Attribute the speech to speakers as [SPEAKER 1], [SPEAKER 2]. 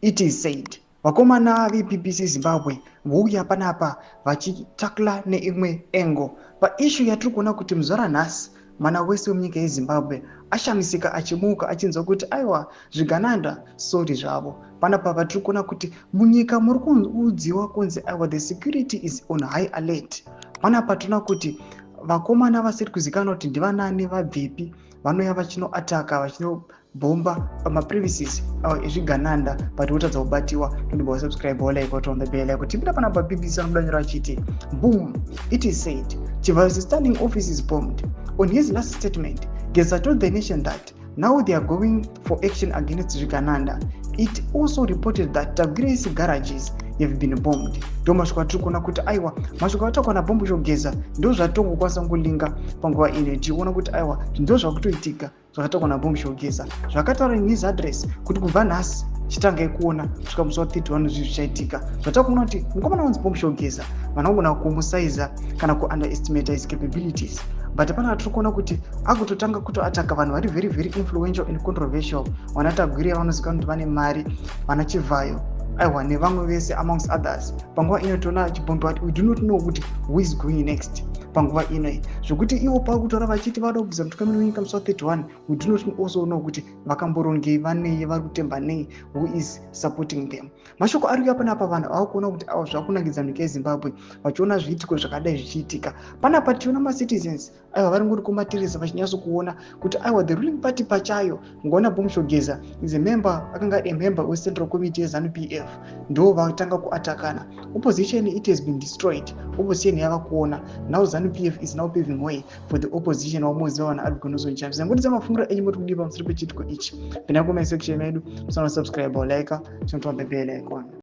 [SPEAKER 1] It is said vakomana veBBC Zimbabwe vouya panapa vachitakla neimwe angle paissue yatiri kuona kuti muzuva ranhasi mwana wese wemunyika yeZimbabwe ashamisika achimuka achinzwa kuti aiwa, zvigananda sorry zvavo. Panapa patiri kuona kuti munyika muri kuudziwa kunzi aiwa, the security is on high alert. Panapa tinoona kuti vakomana vasiri kuzikanwa kuti ndivanani, vabvepi, vanouya vachinoataka, vachinobhomba pamapremises ezvigananda, but votadza kubatiwa. Tondibva wasubscribe, walike, waturn the bell icon. Tipinda panapa, BBC vanobuda nyora vachiti, "Boom, it is said Chivayo's standing office is bombed. On his last statement, Geza told the nation that now they are going for action against zvigananda. It also reported that Tagwirei's garages have been bombed." Ndo mashoko atiri kuona kuti aiwa, mashoko atakuwa naBombshell Geza ndo zvatongokwanisa kungolinga panguva ino, tichiona kuti aiwa, ndo zvakutoitika zvakataurwa naBombshell Geza, zvakataura in his address kuti kubva nhasi chitangai kuona kusvika musi wa31 zvinhu zvichaitika. Zvatakuona kuti mukomana wanzi Bombshell Geza, vanogona kumusaiza kana kuunderestimate his capabilities, but pana tiri kuona kuti akutotanga kutoataka vanhu vari very very influential and controversial, vana Tagwirei vanozivikanwa kuti vane mari, vana Chivhayo, aiwa, nevamwe vese amongst others. Panguva ino toona chibhombi, but we do not know kuti who is going next panguva inoi, zvokuti ivo pakutora vachiti vada kubvisa mutungamiri wenyika musi wa31. We do not also know kuti vakamborongei, vanei, vari kutemba nei, who is supporting them. Mashoko ari kuya panapa, vanhu ava kuona kuti ava zvakunakidza nyika yeZimbabwe vachiona zviitiko zvakadai zvichiitika panapa. Tichiona macitizens, aiwa, vari ngori kumatirisa vachinyatsokuona kuti aiwa, the ruling party pachayo, ngoona Bombshell Geza is a member, akanga ari member wecentral committee yeZANU PF, ndo vatanga kuatakana. Opposition, it has been destroyed. Opposition yava kuona now ZANU PF is now paving way for the opposition. Wamuziva vana Advocate Nelson Chamisa. Ngotidza mafungiro enyu, muri kudii pamusoro pechiitiko ichi? Pinda comment section medu, musana subscribe or like, chinotoa bell icon.